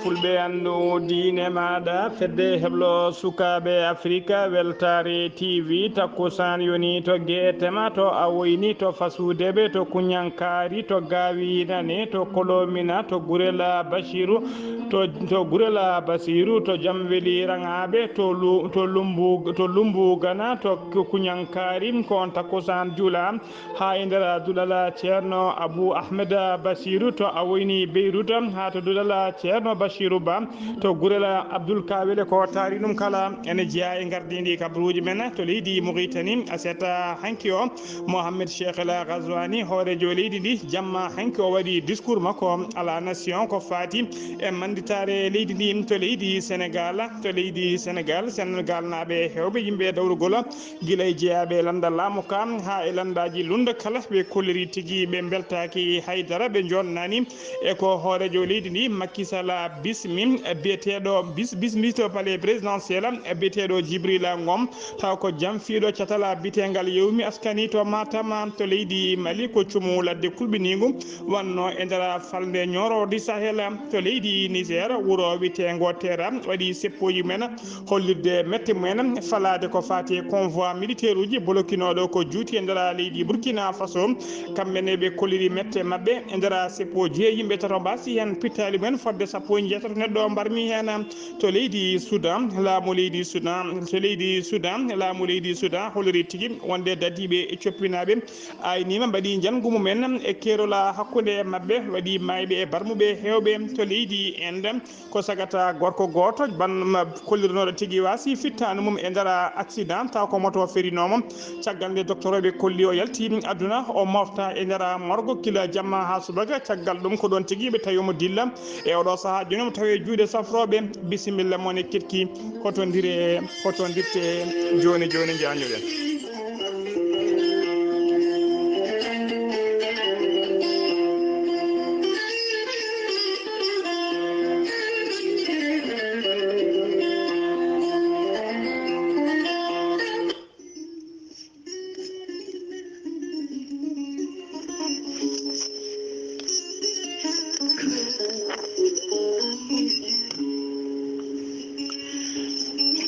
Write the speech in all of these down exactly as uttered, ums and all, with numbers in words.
Fulɓe anndu diine maaɗa, fedde heblo sukaaɓe Afrika, Weltaare T V, takkusaan yoni to Geetema, to Awoyni, to Fasuudeɓe, to Kuñankaari, to Gaawiinane, to Kolomina, to Gurela Basiru, to, to Gurela Basiru, to Jamweli Raŋaaɓe, to Lu-, to Lumbu-, to Lumbu Gana, to Ku-, Kuñankaari, ko on takkusaan jula. Haa e nder duɗal Ceerno Abu Ahmed Basiru to Awoyni Beirut, haa to duɗal Ceerno Basiru Ba to Gurel Abdul Kawele, ko taari ɗum kala ene jeyaa e ngardiindi kabaruuji men to leydi Muritani. Aset hanki o, Mohamed Cheikh El Ghazouani, hooreejo leydi ndi, jamma hanki o waɗi discours makko à la nation ko faati e mannditaare leydi ndi to leydi Senegal. To leydi Senegal, Senegalnaaɓe heewɓe yimɓe dawrugol gila e jeyaaɓe lannda laamu ka haa e lanndaaji lunnda kala, ɓe kolliri tigi ɓe mbeltaaki hay dara, ɓe njoɗnaani e ko hooreejo leydi ndi Macky Sall bismi biyeteeɗo bis-, bismito palais présidentiel biyeteeɗo Djibril Ngom, taw ko jamfiiɗo catal biteengal Yewmi Askani to Matam to leydi Mali, ko cumu ladde kulɓiniingu wanno e nder falnde Nioro du Sahel to leydi Niger, wuro wiyeteengo Tera, waɗi seppooji mum en hollirde mette mum en falaade ko faati e convoi militaire uji blokinooɗo ko juuti e nder leydi Burkina Faso. Kamɓe ne ɓe kolliri mette maɓɓe e nder seppo jeeyi yimɓe tato mbasi heen pittaali mum en fodde sappo e jeetato neɗɗo mbarmi heen to leydi Soudan. Laamu leydi Soudan, to leydi Soudan, laamu leydi Soudan holliri tigi wonde dadiiɓe e coppinaaɓe aynima mbaɗi njanngu mum en e keerola hakkunde maɓɓe, waɗi maayɓe e barmuɓe heewɓe to leydi Inde. Ko sagata gorko gooto ban-, ma-, kollirinooɗo tigi wasi fittaandu mum e nder accident, taw ko moto ferinoomo. Caggal nde docteur ɓe kolli o yalti aduna, o mofta e nder morgo kila jamma haa subaka. Caggal ɗum ko ɗoon tigi ɓe tawi omo dilla. E oɗo sahaa jooni omo tawi e juuɗe safrooɓe. Bisimilla mon e ketki, hotondire, hotondirte jooni jooni, njaanjoɗen.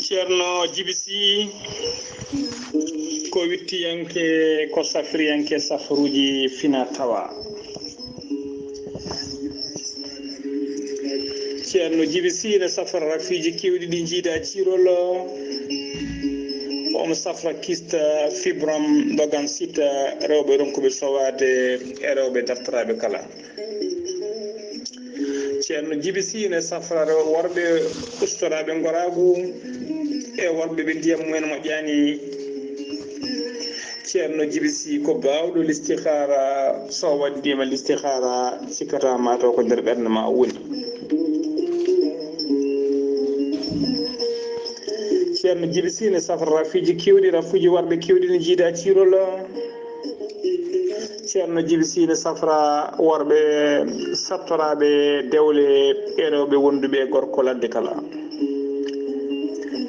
Ceerno Jibi Sy ko wittiyanke, ko safriyanke safruuji fina tawa. Ceerno Jibi Sy ne safra rafiiji keewɗi ɗi njiida ciirol. Omo safra kista, fibrom, dogan sita, rewɓe ronkuɓe sowaade e rewɓe dartoraaɓe kala. Ceerno Jibi Sy ne safra rew-, worɓe ustoraaɓe ngoraagu e worɓe ɓe ndiyam mumen moƴƴaani. Ceerno Jibi Sy ko baawɗo listixaara, so o waɗdiima listixaara, sikkata ma taw ko nder ɓernde ma o woni. Ceerno Jibi Sy ne safra rafiiji keewɗi, rafuuji worɓe keewɗi ne njiida ciirol. Ceerno Jibi Sy ne safra worɓe sattoraaɓe dewle e rewɓe wonduɓe e gorko ladde kala.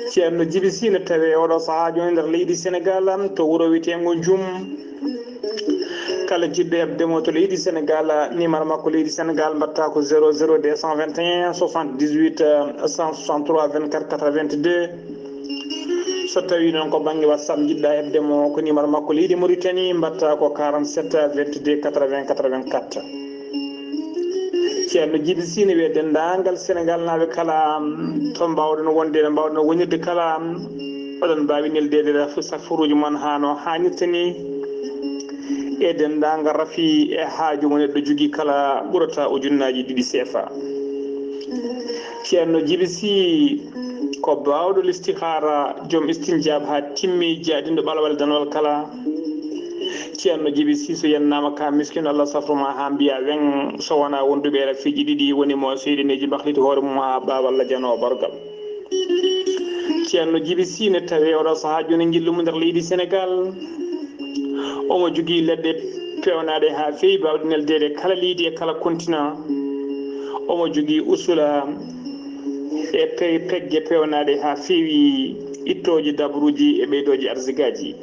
Ceerno Jibi Sy ne tawi oɗo sahaa jooni nder leydi Senegal, to wuro wiyeteengo Njum. Kala jiɗɗo heɓde mo to leydi Senegal, numéro makko leydi Senegal mbaɗta ko zéro zéro deux cent vingt et un soixante-dix-huit cent soixante-trois vingt-quatre quatre-vingt-deux. So tawii noon ko bannge WhatsApp njiɗɗa heɓde mo, ko numéro makko leydi Mauritanie, mbaɗta ko quarante-sept vingt-deux quatre-vingts quatre-vingt-quatre. Ceerno Jibi Sy ne wiya denndaangal Senegaalnaaɓe kala, to mbaawɗon wonde, no mbaawɗon wonirde kala, oɗon mbaawi neldeede raf-, safuruuji mon haa no haanirta ni e denndaangal rafi e haaju mo neɗɗo jogii kala ɓurata ujunnaaji ɗiɗi seefa. Ceerno Jibi Sy ko baawɗo listihaara, joom istinjaab haa timmi, jaadinɗo ɓalawal danwal kala. Ceerno Jibi Sy, so yennaama ka miskin, Allah safru ma haa mbiya weŋ, so wonaa wonduɓe e rafiiji ɗiɗi, woni mo seyɗineeji mahliti hoore mum haa ɓaawal lajano bargal. Ceerno Jibi Sy ne tawi oɗo sahaa jooni njillu mum nder leydi Senegal. Omo jogii leɗɗe peewnaaɗe haa feewi, baawɗe neldeede kala leydi e kala continent. Omo jogii usula e pe-, pegge peewnaaɗe haa feewi ittooji dabruuji e ɓeydooji arsigaaji.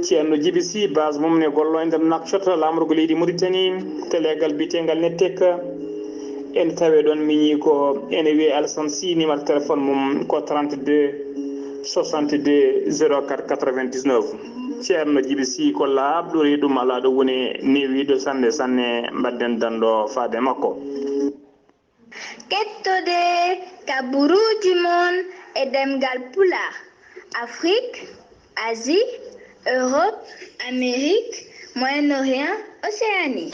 Ceerno Jibi Sy, base mum ne gollo e nder Nouakchott, laamorgo leydi Mauritanie, to leegal biyeteengal Nettec. Ene tawee ɗoon miñii ko ene wiyee Alassane Sy, numéro téléphone mum ko trente-deux soixante-deux zéro quatre quatre-vingt-dix-neuf. Ceerno Jibi Sy ko laaɓɗo reedu, malaaɗo woni newiiɗo sanne sanne, mbaɗden danndo faade makko. Kettode kaburuuji mon e ɗemngal Pulaar, Afrique, Asie, Europe, Amérique, Moyen-Orient, Océanie.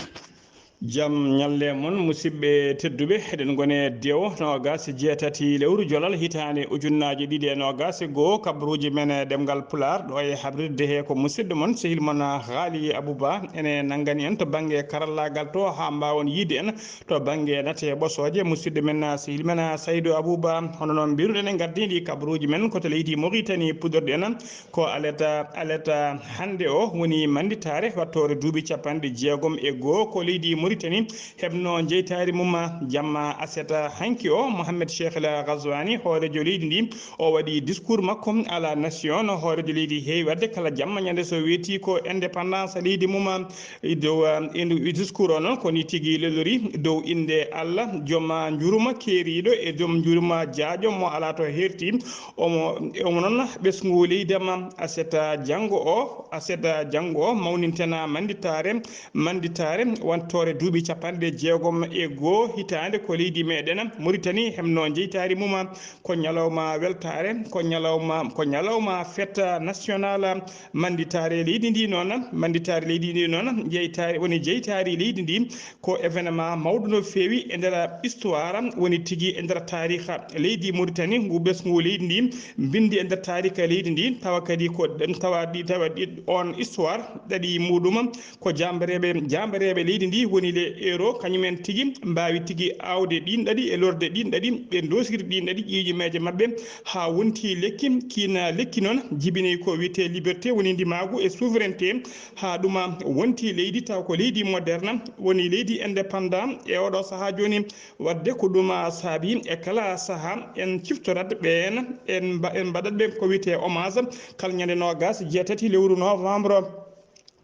Jam ñalle mon, musidɓe tedduɓe. Eɗen ngoni e dewo noogaas e jeetati lewru jolal hitaande ujunnaaje ɗiɗi e noogaas e goo. Kabaruuji men e ɗemngal Pulaar ɗo e habrirde he ko musidɗo mon, sehil mon Haali Abou Ba. Ene nanngani en to bannge karallaagal to haa mbaawon yiide en to bannge nate ɓosooje. Musidɗo men, sehil men Saydou Abou Ba, hono noon mbiruɗen en ngardiiɗi kabaruuji men ko to leydi Mauritanie puɗɗorɗen. Ko alerte, alerte hannde o woni mannditaare wattoore duuɓi capanɗe jeegom e goo ko leydi Mauritanie heɓno jeytaari mum. Jamma aset hanki o, Mohamed Cheikh El Ghazouani, hooreejo leydi ndi, o waɗi discours makko à la nation. Hooreejo leydi heewi waɗde kala jamma ñande so weeti ko indépendance leydi mum. E dow, um, e ndu, e discours o noon, ko ni tigi lelori dow innde Allah, joom, uh, njuruma keeriiɗo e joom njuruma jaaƴo mo alaa to herti. Omo, omo noon ɓesngu leydi ma, aset janngo o, aset janngo o, mawninten mannditaare, mannditaare wattoore duuɓi capanɗe jeegom e goo hitaande ko leydi meɗen Mauritanie heɓno jeytaari mum. Ko ñalawma weltaare, ko ñalawma, ko ñalawma fête nationale. Mannditaare leydi ndi noon, mannditaare leydi ndi noon, jeytaari, woni jeytaari leydi ndi, ko événement mawɗo no feewi e nder histoire, woni tigi e nder taariika leydi Mauritanie, ngu ɓesngu leydi ndi binndi e nder taariika leydi ndi, tawa kadi ko, tawa ɗi, tawa ɗi, on histoire ɗaɗi muɗum ko jaambareeɓe, jaambareeɓe leydi ndi woni les héros, kañumen tigi mbaawi tigi aawde ɗiin ɗaɗi e lorde ɗiin ɗaɗi, ɓe ndoosiri ɗiin ɗaɗi ƴiiƴimeeje maɓɓe haa wonti lekki. Kiin lekki noon jibini ko wiyetee liberté, woni ndimaagu e souveraineté, haa ɗuma wonti leydi taw ko leydi moderne, woni leydi indépendant e oɗo sahaa jooni. Waɗde ko ɗuma saabi e kala sahaa en ciftorat ɓeen, en mba-, en mbaɗat ɓe ko wiyetee hommage kala ñande noogaas e jeetati lewru novembre.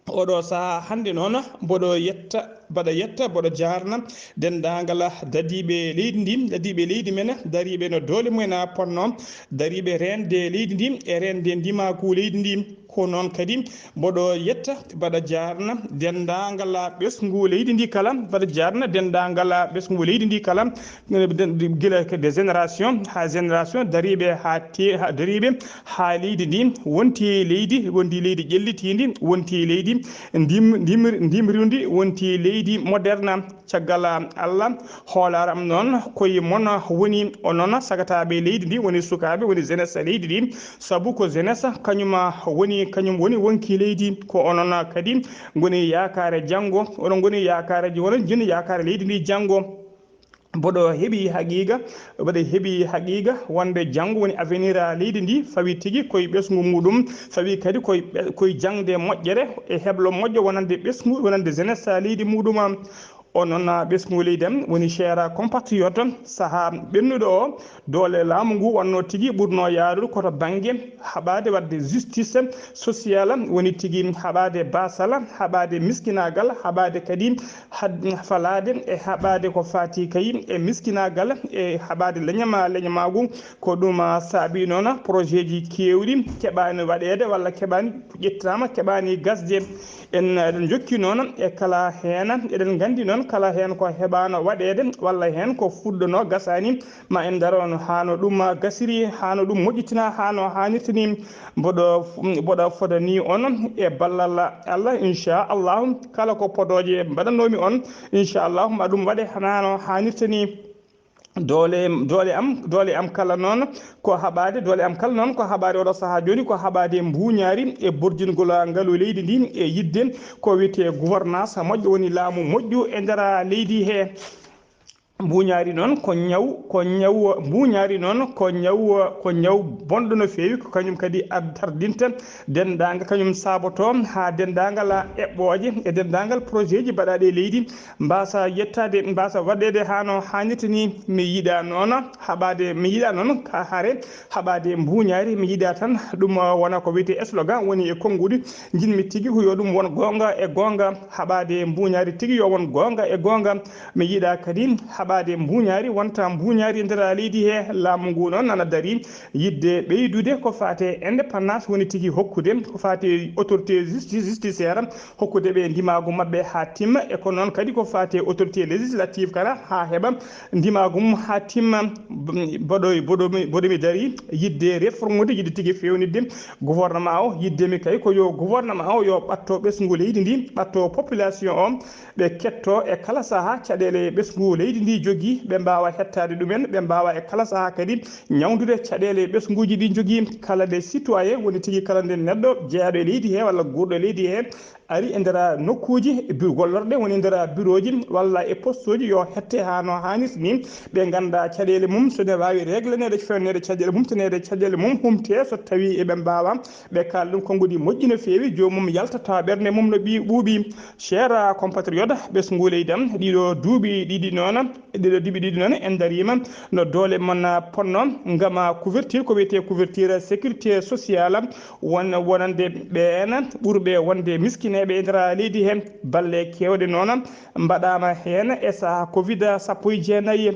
Oɗo sahaa hannde noon, mboɗo yetta, mbaɗa yetta, mboɗo jaarna denndaangal dadiiɓe leydi ndi, dadiiɓe leydi men, dariiɓe no doole mumen a ponno, dariiɓe reende leydi ndi e reende ndimaagu leydi ndi. Ko noon kadi mboɗo yetta, mbaɗa jaarna denndaangal ɓesngu leydi ndi kala, mbaɗa jaarna denndaangal ɓesngu leydi ndi kala, gila de génération haa génération, dariiɓe haa te-, haa dariiɓe haa leydi ndi wonti leydi, wonti leydi ƴellitiindi, wonti leydi ndim-, ndimri-, ndimrundi, wonti leydi moderne. Caggal Allah hoolaram noon, koye mon woni onon sagataaɓe leydi ndi, woni sukaaɓe, woni jeunesse leydi ndi, sabu ko jeunesse kañum woni, kañum woni wonki leydi. Ko onon kadi ngoni yaakaare janngo, onon ngoni yaakaare, onon joni yaakaare leydi ndi janngo. Mboɗo heɓi haqiiqa, mboɗo heɓi haqiiqa wonde janngo woni avenir a leydi ndi, fawi tigi koye ɓesngu muɗum, fawi kadi koye ɓe-, koye jaŋde moƴƴere e heblo moƴƴo wonande ɓesngu, wonande jeunesse a leydi muɗum. O noon ɓesngu leydi am woni cher compatriote, sahaa ɓennuɗo o, doole laamu ngu wonno tigi ɓurno yaarude ko to bannge haɓaade waɗde justice sociale, woni tigi haɓaade baasal, haɓaade miskinaagal, haɓaade kadi had-, falaade e haɓaade ko faati kay e miskinaagal e haɓaade leñama, leñamaagu. Ko ɗum, ah, saabi noon projet ji keewɗi keɓaani waɗeede walla keɓaani ƴettaama, keɓaani gasde. En, eɗen njokki noon e kala heen, eɗen nganndi noon kala heen ko heɓaano waɗeede walla heen ko fuɗɗono gasaani, ma en ndarono haa no ɗum gasiri, haa no ɗum moƴƴitina, haa no haanirta ni. Mboɗo, mboɗo fodani on e ballal Allah, inchallahu, kala ko podooje mbaɗanoomi on, inchallahu, ma ɗum waɗe haa no haanirta ni. Doole, doole am, doole am kala noon ko haɓaade, doole am kala noon ko haɓaade oɗo sahaa jooni, ko haɓaade mbuuñaari e borjingol ngalu leydi ndi e yiɗde ko wiyetee gouvernance moƴƴo, woni laamu moƴƴo e nder leydi he. Mbuuñaari noon ko ñaw, ko ñaw, mbuuñaari noon ko ñaw, ko ñaw bonɗo no feewi, ko kañum kadi ad-, tardinta denndaangal, kañum saboto haa denndaangal eɓɓooje e denndaangal projet ji mbaɗaaɗi e leydi mbaasa yettaade, mbaasa waɗeede haa no haanirta ni. Mi yiɗaa noon haɓaade, mi yiɗaa noon ka hare haɓaade mbuuñaari, mi yiɗaa tan ɗum wona ko wiyetee slogan woni e konnguɗi. Njiɗmi tigi ko yo ɗum won goonga e goonga, haɓaade mbuuñaari tigi yo won goonga e goonga. Mi yiɗaa kadi haɓ- faade mbuuñaari, wonta mbuuñaari e nder leydi he. Laamu ngu noon nana darii yiɗde ɓeydude ko faati e indépendance, woni tigi hokkude ko faati e autorité justi-, judiciaire, hokkude ɓe ndimaagu maɓɓe haa timma, e ko noon kadi ko faati e autorité législative kala haa heɓa ndimaagu mum haa timma. Mboɗo, mboɗo, mboɗo mi darii yiɗde réformude, yiɗde tigi feewnitde gouvernement o. Yiɗde mi kay ko yo gouvernement o yo ɓatto ɓesngu leydi ndi, ɓatto population o, ɓe ketto e kala sahaa caɗeele ɓesngu leydi ndi jogii, ɓe mbaawa hettaade ɗumen, ɓe mbaawa e kala sahaa kadi ñawndude caɗeele ɓesnguuji ɗi jogii. Kala nde citoyen, woni tigi kala nde neɗɗo jeyaaɗo e leydi he walla guurɗo e leydi he, ari e nder nokkuuji bi-, gollorɗe, woni nder birooji walla e postooji, yo hette haa no haanirta ni, ɓe ngannda caɗeele mum, so ne waawi reglaneede, fewneede caɗeele mum, teneede caɗeele mum, humte so tawii eɓe mbaawa. Ɓe kaala ɗum konngudi moƴƴi no feewi, joomum yalta tawa ɓernde mum no ɓi-, ɓuuɓi. Chers compatriotes, ɓesngu leydi am, ɗiɗo duuɓi ɗiɗi noon, ɗiɗo duuɓi ɗiɗi noon, en dariima no doole mon ponno ngam couverture, ko wiyetee couverture sécurité sociale, won-, wonande ɓeen ɓurɓe wonde miskineeɓe e nder leydi he. Balle keewɗe noon mbaɗaama heen e sahaa covid sappo e jeenayi,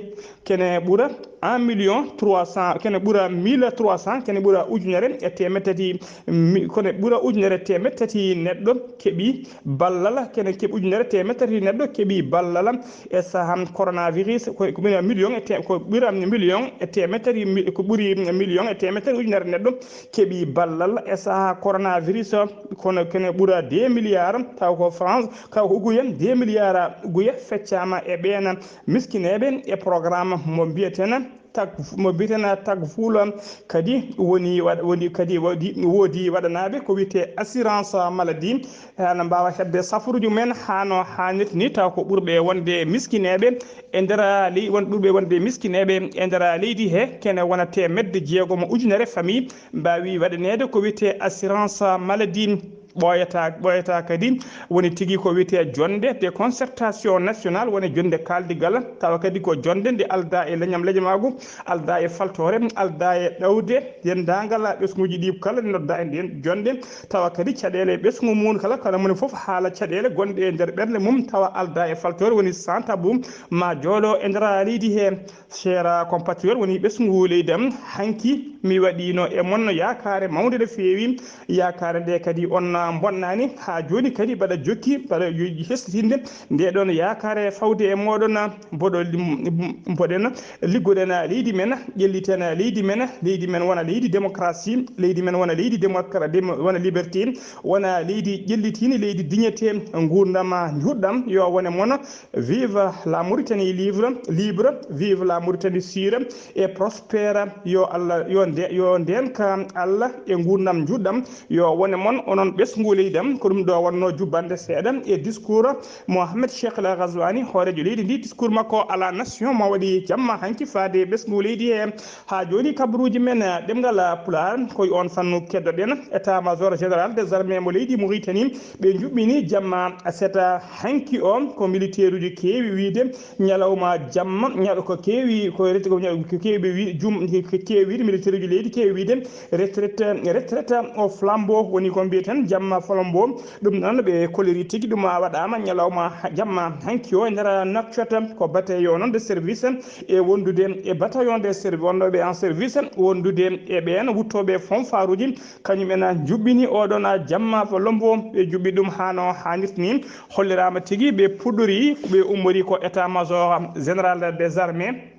kene ɓura un million trois cent, kene ɓura mille trois cent, kene ɓura ujunere e teemedde tati, mi-, kene ɓura ujunere teemedde tati neɗɗo keɓi ballal, kene keɓi ujunere teemedde tati neɗɗo keɓi ballal e sahaa coronavirus, ko, ko ɓura million e te-, ko ɓura million e teemedde tati mi-, ko ɓuri million e teemedde tati ujunere neɗɗo keɓi ballal e sahaa coronavirus, kono kene ɓura deux milliards, taw ko France, taw ko guya deux milliards guya feccaama e ɓeen miskineeɓe e programme mo mbiyeten tag, mo mbiyeten tag fuula. Kadi woni waɗ-, woni kadi waɗi, woodi waɗanaaɓe ko wiyetee assurance maladie, hana mbaawa heɓde safruuji mumen haa no haanirta ni, taw ko ɓurɓe wonde miskineeɓe e nder ley-, won ɓurɓe wonde miskineeɓe e nder leydi he, kene wona teemedde jeegom ujunere famille mbaawi waɗaneede ko wiyetee assurance maladie. Ɓooyataa, ɓooyataa kadi woni tigi ko wiyetee jonnde de concertation nationale, woni jonnde kaaldigal, tawa kadi ko jonnde nde aldaa e leñam leñamaagu, aldaa e faltoore, aldaa e ɗowde denndaangal ɓesnguuji ɗi kala noddaa e nden jonnde, tawa kadi caɗeele ɓesngu mum kala, kala moni fof haala caɗeele gonɗe e nder ɓernde mum, tawa aldaa e faltoore, woni sans tabou, ma jooɗo e nder leydi he. Chers compatriotes, woni ɓesngu leydi am, hanki mi waɗiino e mon yaakaare mawnde no feewi. Yaakaare nde kadi on mbonnaani. Haa jooni kadi mbaɗa jokki, mbaɗa yo-, hesɗitinde nde ɗon yaakaare fawde e mooɗon. Mboɗo lim-, mboɗen liggoɗen leydi men, ƴelliten leydi men, leydi men wona leydi démocratie, leydi men wona leydi démocra-, démo-, wona liberté, wona leydi ƴellitiindi, leydi dignité, nguurndam njuɗɗam yo wone mon. Vive la Mauritanie libre, libre, vive la Mauritanie sûre et prospère. Yo Allah, yo nde-, yo ndeenka Allah e nguurndam njuɗɗam yo wone mon, onon ɓesngu leydi am. Ko ɗum ɗo wonno jubbande seeɗa e discours Mohamed Cheikh El Ghazouani, hooreejo leydi ndi, discours makko à la nation mo waɗi jamma hanki faade ɓesngu leydi he. Haa jooni kabaruuji men, eh, ɗemngal Pulaar, ko e on fannu keddoɗen état major général des armées mo leydi Mauritanie. Ɓe njuɓɓini jamma seeɗa hanki o, ko militeeruuji keewi wiyde ñalawma jamma, ñal-, ko keewi, ko ret-, ko ñal-, ko keewi ɓe wi-, jum-, ko keewi wiyde militeeruuji leydi keewi wiyde retraite, retraite au flambeau, woni ko mbiyeten jamma flambeau. Ɗum noon ɓe koliri tigi, ɗum a waɗaama ñalawma ha-, jamma hanki o e nder Nouakchott, ko bataillon noon de service e wondude e bataillon de servi-, wonɗo ɓe en service wondude e ɓeen wuttooɓe fanfaaruuji, kañum en njuɓɓini oɗon jamma flambeau, ɓe njuɓɓi ɗum haa no haanirta ni. Holliraama tigi ɓe puɗɗori, ɓe ummori ko état major général des armées.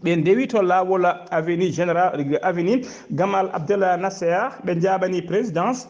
Ɓe ndewi to laawol avenue général, avenue Gamal Abdel Nasser, ɓe njaabani présidence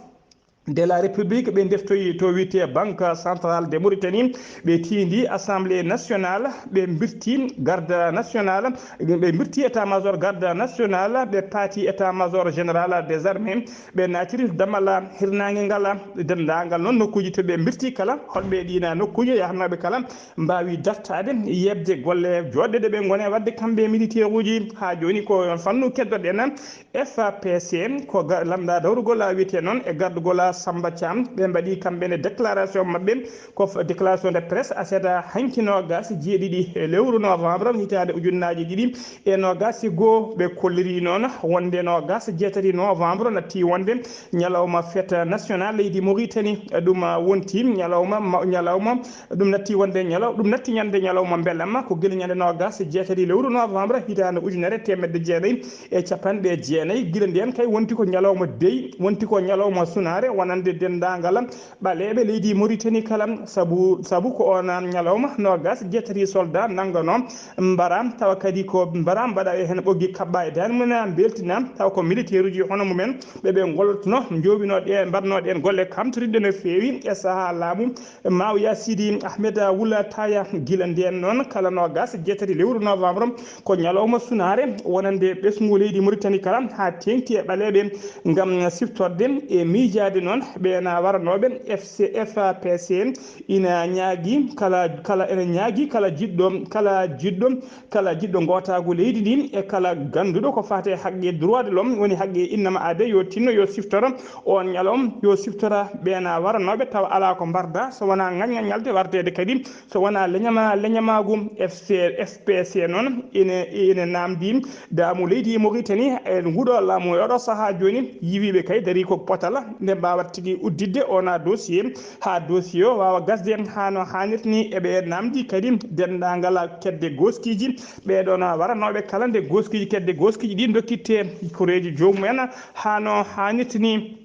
de la République, ɓe ndeftoyi to wiyetee Banque Centrale de Mauritanie, ɓe tiindi Assemblée Nationale, ɓe mbirti Garde Nationale, ɓe mbirti état major Garde Nationale, ɓe paati état major général des armées, ɓe naatiri damal hirnaange ngal, denndaangal noon nokkuuji to ɓe mbirti kala, hoɗɓe ɗiina nokkuuji yahnooɓe kala, mbaawi dartaade, yeɓde golle joɗɗe ɗe ɓe ngoni waɗde kamɓe militeeruuji. Haa jooni ko fannu keddoɗen F P C, ko ga-, lannda dawrugol wiyetee noon e gardugol Samba Thiam. Ɓe mbaɗi kamɓe ne déclaration maɓɓe, ko f-, déclaration de presse aset hanki noogas e jeeɗiɗi e lewru novembre hitaande ujunnaaji ɗiɗi e noogas e goo. Ɓe kolliri noon wonde noogas e jeetati novembre natti wonde ñalawma fête nationale leydi Mauritanie. Ɗum wonti ñalawma, ma-, ñalawma, ɗum natti wonde ñalaw-, ɗum natti ñande ñalawma mbelamma, ko gila ñande noogas e jeetati lewru novembre hitaande ujunere teemedde jeenayi e capanɗe jeenayi. Gila ndeen kay wonti ko ñalawma dey, wonti ko ñalawma sunaare wonande denndaangal ɓaleeɓe leydi Mauritanie kala. Sabu, sabu ko oon ñalawma noogas e jeetati soldat nannganoo mbara, tawa kadi ko mbara mbaɗa e heen ɓoggi kaɓɓa e daan mum, mbeltina, tawa ko militaire uji hono mumen, ɓe ɓe ngollotono, njooɓino ɗe, mbaɗno ɗeen golle kamtoriɗe no feewi e sahaa laamu Mawiya Sidi Ahmed Wul Taya. Gila ndeen noon, kala noogas e jeetati lewru novembre ko ñalawma sunaare wonande ɓesngu leydi Mauritanie kala, haa teeŋti e ɓaleeɓe ngam siftorde e miijaade noon ɓe na waranooɓe F C F P C ina ñaagi kala, kala, ina ñaagi kala jiɗɗo, kala jiɗɗo, kala jiɗɗo ngootaagu leydi ndi e kala gannduɗo ko faati e haqqe droit de l'homme, woni haqqe innama aade, yo tinno, yo siftoro oon ñalawma, yo siftoro ɓe na waranooɓe tawa alaa ko mbarda so wonaa ngañngañalde wardeede kadi so wonaa leñama, leñamaagu. F C, F P C noon ene, ene naamndi laamu leydi Mauritanie e nguɗo laamu e oɗo sahaa jooni, yiwiiɓe kay darii ko potala nde mbaawata tigi udditde oona dossier, haa dossier o waawa gasde haa no haanirta ni. Eɓe naamndi kadi denndaangal kedde gooskiiji, ɓee ɗoon waranooɓe kala nde gooskiiji, kedde gooskiiji ɗi ndokkitte koreeji joomum en haa no haanirta ni.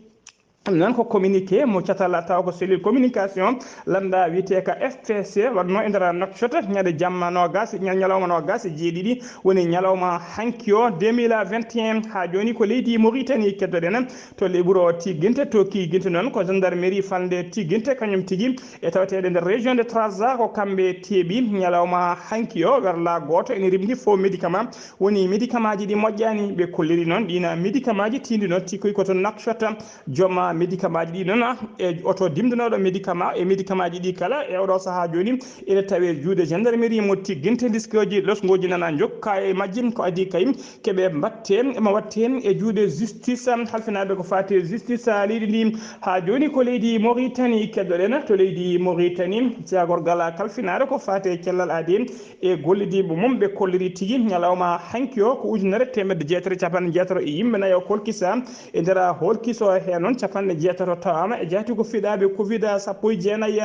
Noon ko communiqué mo catal tawa ko cellule communication lannda wiyetee ka F P C waɗno e nder Nouakchott ñande jamma noogas, ña-, ñalawma noogas e jeeɗiɗi, woni ñalawma hanki o deux mille vingt et un. Haa jooni ko leydi Mauritanie keddoɗen to le ɓuro tigginte, to kiiginte noon ko gendarmerie falnde tigginte kañum tigi e taweteeɗe nder région de Trarza, ko kamɓe teeɓi ñalawma hanki o. Werla gooto ene rimndi fo médicament, woni médicamentji ɗi moƴƴaani. Ɓe kolliri noon ɗiin médicamentji tiindino tikkoy ko to Nouakchott. Jooma médicamentji ɗi noon, e oto dimndinooɗo médicament e médicamentji ɗi kala e oɗo sahaa jooni ene tawe juuɗe gendarmerie mo tigginte. Ndiskooji losngooji nana njokka e majji, ko adii kay keɓe mbatte, ma watte e juuɗe justice halfinaaɓe ko faati e justice leydi ndi. Haa jooni ko leydi Mauritanie keddoɗen. To leydi Mauritanie, jaagorgal kalfinaaɗo ko faati e cellal aadi e gollidiiɓe mum, ɓe kolliri tigi ñalawma hanki o ko ujunere teemedde jeetati capanɗe jeetati e yimɓe nayo kolkisa. E nder holkiso he noon capanɗe jeetato tawaama e jaati ko fiɗaaɓe covid sappo e jeenayi.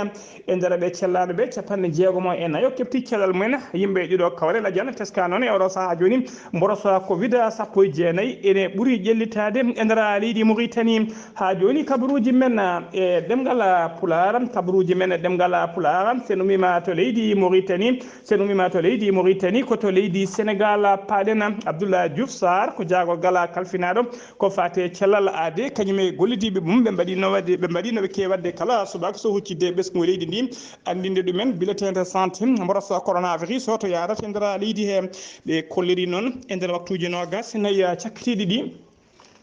E nder ɓe cellaano ɓe capanɗe jeegomo e nayo keɓti cellal mumen. Yimɓe ɗiɗo kawre lajal teska noon e oɗo sahaa jooni mboroso covid sappo e jeenayi ene ɓuri ƴellitaade e nder leydi Mauritanie. Haa jooni kabaruuji men e ɗemngal Pulaar, kabaruuji men e ɗemngal Pulaar, so en umiima to leydi Mauritanie, so en umiima to leydi Mauritanie, ko to leydi Senegal paaɗen. Abdoulaye Diouf Sarr ko jaagorgal kalfinaaɗo ko faati e cellal aade, kañum e gollidiiɓe mum, ɓe mbaɗi no waɗde, ɓe mbaɗi no ɓe keewi waɗde kala subaka so huccitde e ɓesngu leydi ndi, anndinde ɗumen bulletin de santé, mboroso coronavirus o to yaarata e nder leydi he. Ɓe kolliri noon e nder waktuuji noogas e nayi cakkitiiɗi ɗi,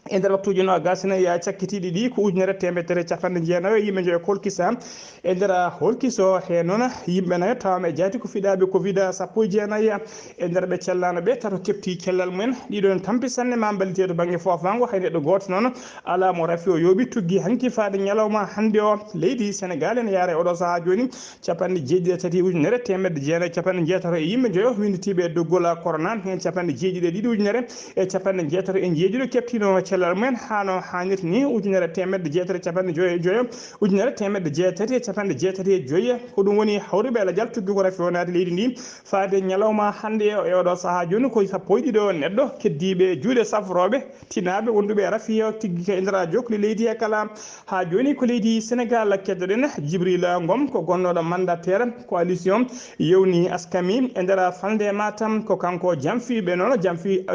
e nder waktuuji noogas e nayi cakkitiiɗi ɗi, ko ujunere teemedere capanɗe jeenayo e yimɓe njoyo kolkisa. E nder holkiso he noon, yimɓe nayo tawaama e jaati ko fiɗaaɓe covid sappo e jeenayi. E nder ɓe cellaano ɓe, tato keɓti cellal mumen. Ɗiɗon tampi sanne, ma mballite to bannge foofaango, hay neɗɗo gooto noon alaa mo rafi o yooɓi, tuggi hanki faade ñalawma hannde o. Leydi Senegal ene yaara e oɗo sahaa jooni capanɗe jeeɗiɗi e tati ujunere teemedde jeenayi capanɗe jeetato e yimɓe njoyo winnditiiɓe e doggol corona, heen capanɗe jeeɗiɗi e ɗiɗi ujunere e capanɗe jeetato e jeeɗiɗo keɓtino cellal mumen haa no haanirta ni. Ujunere teemedde jeetato e capanɗe joyo e joyo, ujunere teemedde jeetati e capanɗe jeetati e joyi. Ko ɗum woni hawriɓe e lajal tuggi ko rafi o naati leydi ndi faade ñalawma hannde o. E oɗo sahaa jooni ko sappo e ɗiɗo neɗɗo keddiiɓe e juuɗe safrooɓe tinaaɓe wonduɓe e rafi o tiggi ka e nder jokli leydi he kala. Haa jooni ko leydi Senegal keddoɗen. Jibrila Ngom ko gonnooɗo mandataire coalition Yewni Askami e nder falnde Matam. Ko kanko jamfi ɓe noon, jamfi,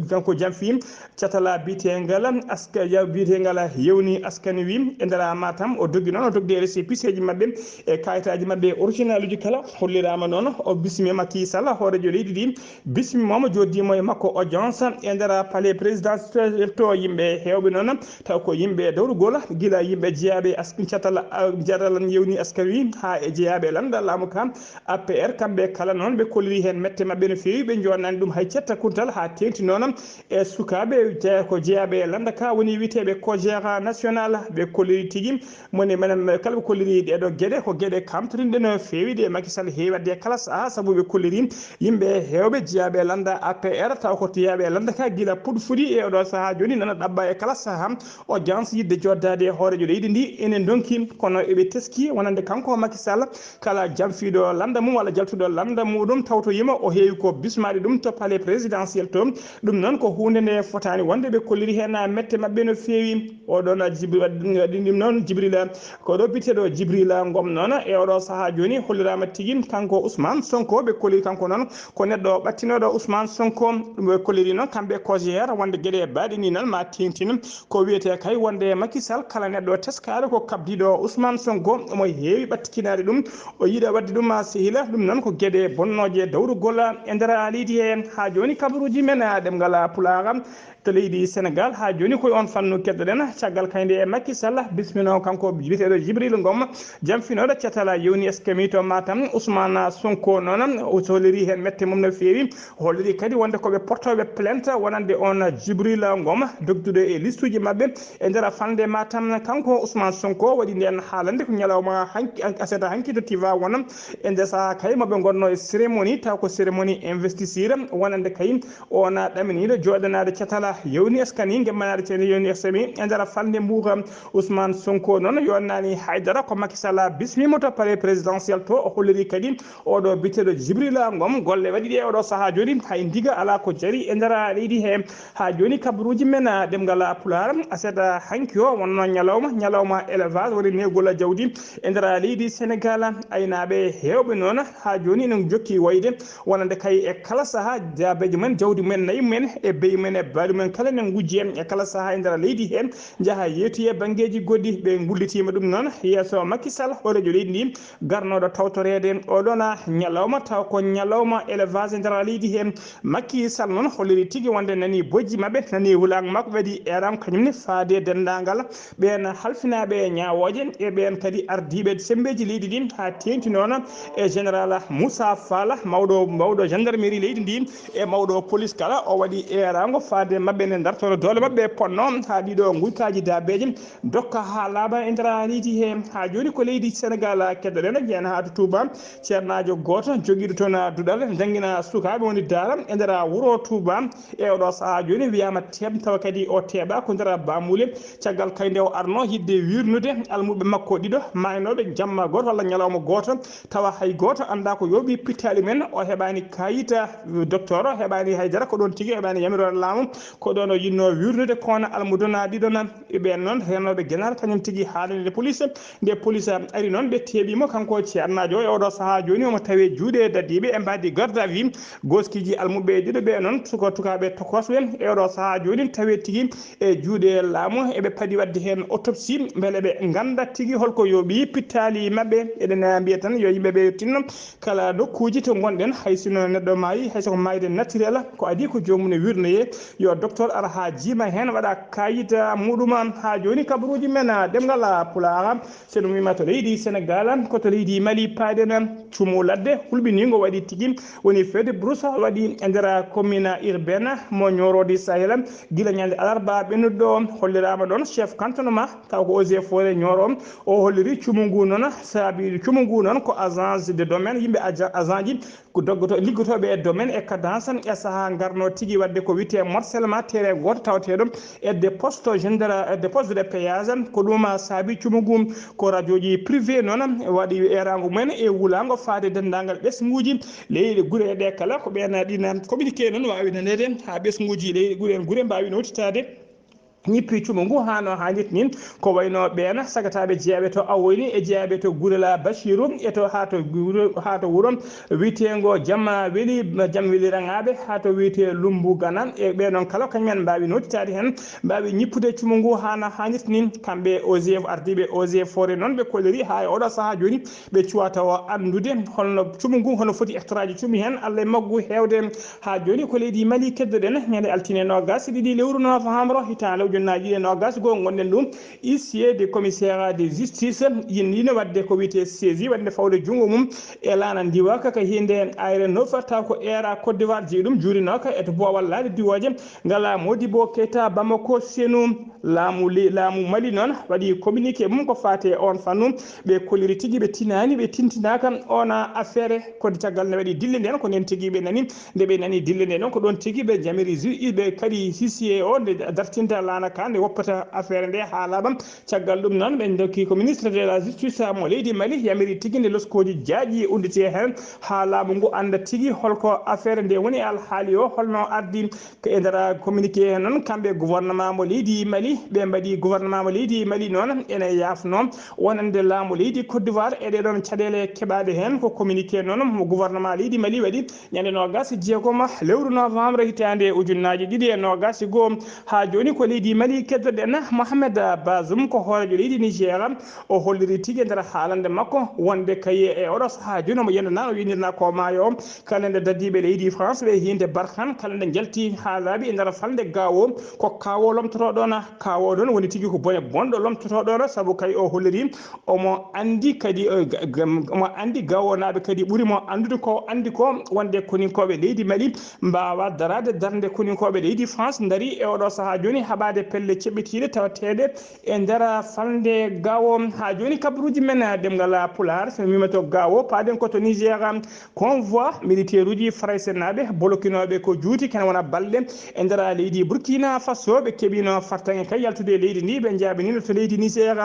kanko jamfi catala biyetengal aska-, ya-, biyetengal Yewni Askani wi e nder Matam. O doggi noon, o dogde récépissé ji maɓɓe e kayitaaji maɓɓe original uji kala. Holliraama noon, o bismi Macky Sall, hooreejo leydi ndi, bismimooma, jooɗdiimo e makko audience e nder palais présidentiel to. Yimɓe heewɓe noon taw ko yimɓe dawrugol, gila yimɓe jeyaaɓe as-, catal, ah, catal Yewni Askani wi haa e jeyaaɓe lannda laamu ka, A P R, kamɓe kala noon ɓe kolliri heen mette maɓɓe no feewi, ɓe njoɗnaani ɗum hay cetta kuntal haa teeŋti noon e sukaaɓe je-, ko jeyaaɓe E lannda ka woni wiyeteeɓe Kojera National, ɓe kolliri tigi, moni menen kala ɓe kolliri ɗeɗo geɗe, ko geɗe kamtorinɗe no feewi ɗe Macky Sall heewi wadde e kala saha, sabu ɓe kolliri yimɓe heewɓe jeyaaɓe e lannda A P R, taw ko tiyaaɓe e lannda ka gila puɗɗi fuɗi e oɗo saha jooni nana ɗaɓɓa e kala saha audience yiɗde joddaade e hooreejo leydi ndi ene ndonki, kono eɓe teski wonande kanko Macky Sall kala jamfiiɗo lannda mum walla jaltuɗo lannda muɗum tawtoyima o heewi ko bismaade ɗum to palais présidentiel to. Ɗum noon ko huunde nde fotaani wonde ɓe kolliri heen mette maɓɓe no feewi. Oɗon Jibri-, waɗi ɗum noon Jibrila, ko ɗo biteɗo Jibrila Ngom noon e oɗo saha jooni hollirama tigi kanko Ousmane Sonko ɓe kolliri kanko noon ko neɗɗo ɓattinoɗo Ousmane Sonko. Ɗum ɓe kolliri noon kamɓe Kojera wonde geɗe baɗe ni noon ma tengtin ko wiyete kay wonde Macky Sall kala neɗɗo teskaɗo ko kabdiɗo Ousmane Sonko omo heewi ɓattikinaade ɗum, o yiɗa wadde ɗum sehila. Ɗum noon ko geɗe bonnooje dawrugol e nder leydi he. Ha jooni kabaruuji men ɗemngal Pulaar to leydi Sénégal. Ha jooni koye on fannu keddoɗen caggal kayde e Macky Sall bismino kanko biyeteɗo Jibril Ngom, jamfinoɗo catal yewni eskemi to Matam. Ousmane Sonko noon o soliri heen mette mum no feewi, holliri kadi wonde ko ɓe portoɓe plainte wonande on Jibril Ngom dogduɗo e listuji maɓɓe e nder falnde Matam. Kanko Ousmane Sonko waɗi nden haalande ko ñalawma hanki, aset hanki to Tivaouane e nder saha kay moɓe gonno e cérémonie, taw ko cérémonie investiture wonande kay on ɗaminiiɗo jooɗanaade catala yewni eskani gemmanaade ceene yewni eskani e nder falnde mbuuka. Ousmane Sonko noon yonnani haydara ko Macky Sall bismimo to palais présidentiel to, o holliri kadi oɗo biteɗo Jibrila Ngom golle waɗi ɗe oɗo saha jooni hay ndiga ala ko jari e nder leydi he. Ha jooni kabaruuji men ɗemngal Pulaar aset hanki o wonno ñalawma, ñalawma élevage woni negol jawdi e nder leydi Sénégal. Aynaaɓe heewɓe noon ha jooni ene jokki wayde wonande kay e kala saha daabeeji men, jawdi men, nayi men e beyi men e baali men kala ne ngujji en e kala saha e nder leydi he, njaha yeetu e banngeeji goɗɗi. Ɓe ngullitima ɗum noon yeeso Macky Sall hooreejo leydi ndi garnoɗo tawtoreede oɗon ñalawma taw ko ñalawma élevage e nder leydi he. Macky Sall noon holliri tigi wonde nani bojji maɓɓe, nani wulaango makko waɗi eram kañum ne faade denndaangal ɓeen halfinaaɓe ñaawooje e ɓeen kadi ardiiɓe semmbeeji leydi ndi ha teeŋti noon e général Moussa Fall mawɗo, mawɗo gendarmerie leydi ndi e mawɗo police kala o waɗi eeraango faade maɓɓe nde dartoro doole maɓɓe ponno ha ɗiɗo nguykaaji daabeeji dokka ha laaɓa e nder leydi he. Ha jooni ko leydi Sénégal keddoɗen jeena ha to Touba. Ceernaajo gooto jogiiɗo toon duɗal janngina sukaaɓe woni daara e nder wuro Touba. E oɗo saha jooni wiyama teeɓ tawa kadi o teeɓa ko nder bamule. Caggal kay nde o arno yidde wirnude almuɓe makko ɗiɗo maaynoɓe jamma gooto walla ñalawma gooto, tawa hay gooto annda ko yooɓi pittali men, o heɓani kayita docteur, o heɓani haydara, ko ɗon tigi o heɓani yamiroore laamu, ko ɗon o yinno wirnude kono almudo na ɗiɗo na. E ɓen noon renoɓe genar kañum tigi haalani nde police. Nde police ari noon ɓe teeɓimo kanko ceernaajo o e oɗo saha jooni omo tawe juuɗe dadiiɓe e mbadi garde à vue. Goskiji almuɓe ɗiɗo ɓe noon suko tukaɓe tokosɓe e oɗo saha jooni tawe tigi e juuɗe laamu. Eɓe paadi wadde heen autopsie mbele ɓe ngannda tigi holko yooɓi pittali maɓɓe. Eɗen mbiya tan yo yimɓe ɓe yettinno kala nokkuuji to ngonɗen, hay sino neɗɗo maayi, hay soko maayde naturel ko adii ko joomum ne wirnoye, yo docteur ar haa jiima heen, waɗa kayit muɗum. Haa jooni kabaruuji men ɗemngal Pulaar, so ɗum wiima to leydi Senegaal, ko to leydi Mali paaɗen. Cuumu ladde hulɓiniingo waɗi tigi, woni feu de brousse waɗi e nder commune urbaine mo Nioro du Sahel, gila ñande alarba ɓennuɗo ɗo. Holliraama ɗoon chef cantonnement taw ko eaux et forêts Nioro, o holliri cuumu ngu noon, saabi cuumu ngu noon ko agence de domaine, yimɓe aja-, agent ji ko doggoto-, liggotooɓe e domaine e cadastre e sahaa ngarno tigi waɗde ko wiyetee morcellement terrain gooto tawateeɗo e de poste général, e de poste de péage. Ko ɗum saabi cuumu ngu. Ko radio ji privé noon waɗi eeraango mumen e wulaango faade denndaangal ɓesnguuji leyɗe gure ɗe kala, ko ɓeen ɗiin communiqué noon waawi naneede haa ɓesnguuji leyɗe gure en gure mbaawi notitaade. Ñippi cuumu ngu haa no haanirta nin, ko wayno ɓeen sagataaɓe jeyaaɓe to Awoyni e jeyaaɓe to Gurel Bachiru e to haa to gure, haa to wuro wiyeteengo Jam Weli, Jam Weli Raŋaaɓe, haa to wiyetee Lumbugana. E ɓee noon kala kañum en mbaawi nootitaade heen, mbaawi ñippude cuumu ngu haa no haanirta nin. Kamɓe eaux et, ardiiɓe eaux et forêts noon ɓe kolliri haa e oɗo sahaa jooni ɓe cuwaa tawa anndude holno cuumu ngu, hono foti hectare aji cuumi heen, Alla e maggu heewde. Haa jooni ko leydi Mali keddoɗen, ñande altine noogaas e ɗiɗi lewru novembre hitaande Ujunnaaji ɗiɗi e noogaas e goo ngonɗen ɗum, huissier de commissariat de justice yinndiino waɗde ko wiyetee saisie, waɗde fawde junngo mum e laana ndiwaka ka hinde ayre nofa, taw ko Air Côte d'Ivoire jeyi ɗum, juurinooka e to boowal laaɗe diwooje. Ngala Modibo Keita Bamako Senu, laamu le-, laamu Mali noon waɗi communiqué mum ko faati e on fannu. Ɓe kolliri tigi ɓe tinaani, ɓe tintinaaka on affaire. Ko caggal nde waɗi dille nden, ko nden tigi ɓe nani. Nde ɓe nani dille nde noon, ko ɗon tigi ɓe jamiri ju-, ɓe kadi huissier o nde dartinta laana ka, nde woppata affaire nde haa laaɓa. Caggal ɗum noon, ɓe ndokki ko ministre de la justice mo leydi Mali yamiri tigi nde loskooji jaaƴi udditee heen haa laamu ngu annda tigi holko affaire nde woni, alhaali o holno ardi. Ko e nder communiqué heen noon, kamɓe gouvernement mo leydi Mali, ɓe mbaɗi gouvernement mo leydi Mali noon ene yaafno wonande laamu leydi Côte d'Ivoire e ɗee ɗoon caɗeele keɓaaɗe heen. Ko communiqué noon mo gouvernement leydi Mali waɗi ñande noogaas e jeegom lewru novembre hitaande ujunnaaji ɗiɗi e noogaas e goo. Haa jooni ko leydi Mali keddoɗen. Mohamed Bazoum ko hooreejo leydi Niger, o holliri tigi e nder haalande makko wonde kaye e oɗo sahaa jooni omo yendana, o yinirna ko maayo o. Kala nde dadiiɓe leydi France ɓe hinde Barkhane, kala nde njalti haa laaɓi e nder falnde Gao, ko Kawo lomtotoo ɗoon. Kawo ɗoon woni tigi ko bone bonɗo lomtotoo ɗoon, sabu kay o holliri omo anndi kadi, eh, ga-, gam-, omo anndi Gawonaaɓe kadi ɓuri mo anndude ko anndi ko wonde koninkooɓe leydi Mali mbaawa daraade darnde koninkooɓe leydi France ndari e oɗo sahaa jooni haɓaade pelle ceɓɓitiiɗe tawateeɗe e nder falnde Gawo. Haa jooni kabaruuji men, eh, ɗemngal Pulaar, so mi wiima to Gawo, paaɗen ko to Niger. Convoi militaire uji faraysenaaɓe bolokinooɓe ko juuti kene wona balɗe e nder leydi Burkina Faso, ɓe keɓino fartaŋŋe kay yaltude e leydi ndi, ɓe njaabinino to leydi Niger.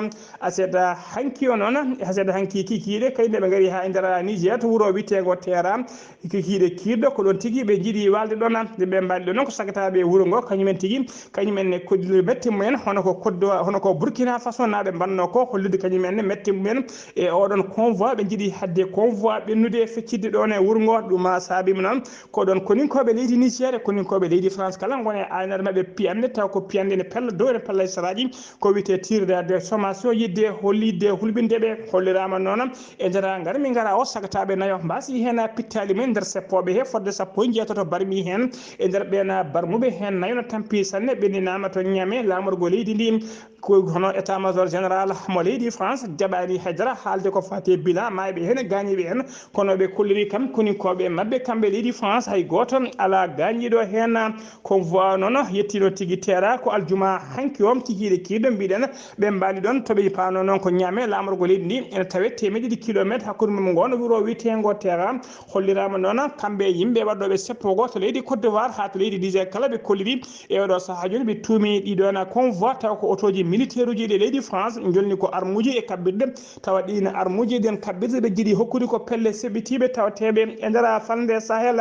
Aset hanki o noon, aset hanki kikiiɗe kay nde ɓe ngari haa e nder Niger to wuro wiyeteengo Tera, kikiiɗe kiirɗo ko ɗon tigi ɓe njiɗi walde ɗon. Nde ɓe mbaali ɗon noon ko sagataaɓe wuro ngo, kañumen tigi, kañumen ne kolliri mette mumen, hono ko koddo, hono ko Burkina Faso naaɓe mbanno ko, hollude kañumen ne mette mumen e oɗon convoi. Ɓe njiɗi hadde convoi ɓennude e feccitde ɗon e wuro ngo. Ɗum saabiima noon ko ɗon koninkooɓe leydi Niger e koninkooɓe leydi France kala ngoni e aynare maɓɓe piyanɗe, taw ko piyanɗe ne pella dow, ne pella e saraaji, ko wiyetee tir de, de sommation, yidde hollitde hulɓinde ɓe. Holliraama noon e nder ngar mi ngara o, sagataaɓe nayo mbaasi heen pittaali mumen nder seppooɓe he fodde sappo e njeetato barmi heen. E nder ɓeen barmuɓe heen nayo no tampi sanne, ɓenninaama to Niamey, laamorgo leydi ndi. Ko hono état major général mo leydi France jaɓaani haydara haalde ko faati e bilan maayɓe heen e gaañiiɓe heen, kono ɓe kolliri kam koninkooɓe maɓɓe kamɓe leydi France hay gooto alaa gaañiiɗo heen. Convoi noon yettiino tigi Tera ko aljuma hanki o, kikiiɗe kiirɗe mbiɗen ɓe mbaali ɗon to ɓe paano noon ko Niamey, laamorgo leydi ndi ene tawe teemeɗe ɗiɗi kilometre hakkunde mum ngoon wuro wiyeteengo Tera. Holliraama noon kamɓe yimɓe waɗɗooɓe seppoogo to leydi Côte d'Ivoire haa to leydi Niger kala ɓe kolliri e oɗo sahaa jooni ɓe tuumi ɗiɗo na convoi taw ko otooji militaire uji ɗi leydi France njolni ko armuuji e kaɓɓirɗe, tawa ɗiin armuuji ɗen kaɓɓirɗe ɓe njiɗi hokkude ko pelle seɓɓitiiɓe tawateeɓe e nder falnde Sahel.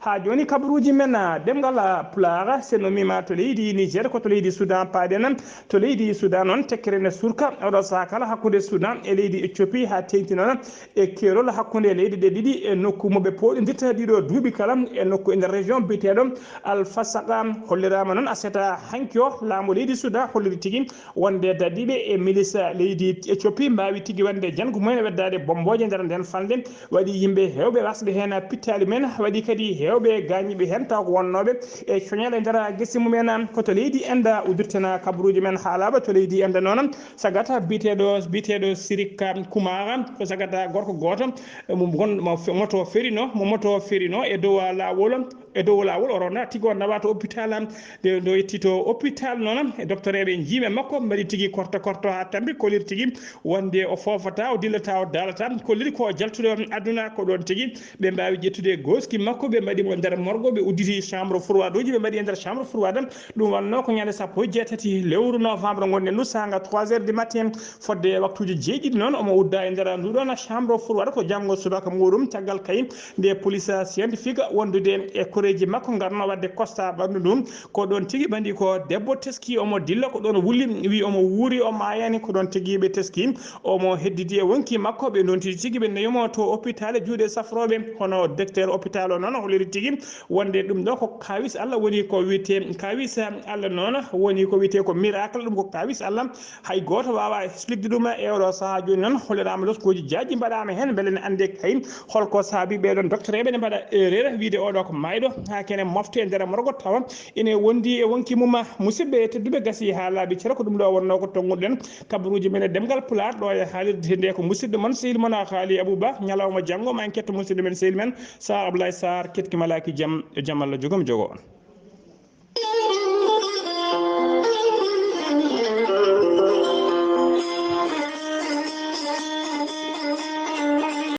Haa jooni kabaruuji men ɗemngal Pulaar, so no miima to leydi Niger ko to leydi Soudan paaɗen. To leydi Soudan noon tekkere ne surka oɗo sahaa kala hakkunde Soudan e leydi Éthiopie haa teeŋti noon e keerol hakkunde leyɗe ɗe ɗiɗi e nokku mo ɓe pooɗondirta ɗiɗo duuɓi kala e nokku e nder région biyeteeɗo Al Fasaka. Holliraama noon aset hanki o laamu leydi Soudan holliri tigi wonde dadiiɓe e milice leydi Éthiopie mbaawi tigi waɗde janngo mumen e weddaade bommbooje nder nden falnde. Waɗi yimɓe heewɓe wasɓe heen pittaali mumen, waɗi kadi heewɓe gaañiiɓe heen taw ko wonnooɓe e coñal e nder gese mumen. Ko to leydi Inde uddirten kabaruuji men haa laaɓa. To leydi Inde noon sagata biyeteeɗo, biyeteeɗo Sirik Kumara, ko sagata gorko gooto, mo gon-, mo fe-, moto ferino, mo moto ferino e dow laawol, e dow laawol o rona tigi o nawa to hôpital. Nde o yetti to hôpital noon, e doctoreeɓe njiime makko mbaɗi tigi korto korto haa tampi, kolliri tigi wonde o foofata, o dillata, o daalata, kolliri ko jaltuɗo aduna. Ko ɗon tigi ɓe mbaawi ƴettude gooski makko, ɓe mbaɗi mo nder morgo, ɓe udditi chambre froide uji, ɓe mbaɗi e nder chambre froide. Ɗum wonnoo ko ñande sappo e jeetati lewru novembre ngonɗen ɗo, saanga trois heures du matin, fodde waktuuji jeeɗiɗi noon, omo udda e nder nduɗon chambre froide ko janngo subaka muɗum, caggal kay nde police scientifique wondude e koreeji makko ngarno waɗde constat ɓanndu ndu. Ko ɗon tigi ɓandi ko debbo teski, omo dilla, ko ɗon wuli, wi omo wuuri, o maayani, ko ɗon tigi ɓe teski, omo heddidi e wonki makko, ɓe ndonti tigi, ɓe neyomo to hôpital e juuɗe safrooɓe, hono docteur hôpital o noon holliri tigi wonde ɗum ɗo ko kawis Allah woni ko wiyetee, kawis Allah noon woni ko wiyetee ko miracle, ɗum ko kawis Allah, hay gooto waawaa expliquede ɗum e oɗo sahaa jooni noon. Holliraama loskooji jaaji mbaɗaama heen, mbele ne anndi kay holko saabi ɓee ɗoon doctoreeɓe ne mbaɗa erreur wiyde oɗo ko maayɗo. haa kene mofte e nder morgo tawa ene wondi e wonki mum. Musidɓe tedduɓe, gasi haa laaɓi cere, ko ɗum ɗo wonnoo ko tonnguɗen kabaruuji men e ɗemngal Pulaar ɗo e haalirde nde. Ko musidɗo mon sehil mon Haali Abou Ba. Ñalawma janngo ma en ketto musidɗo men sehil men Sar Ablaye Sar, ketki malaaki jam, yo jam Allah jogo mi jogo on.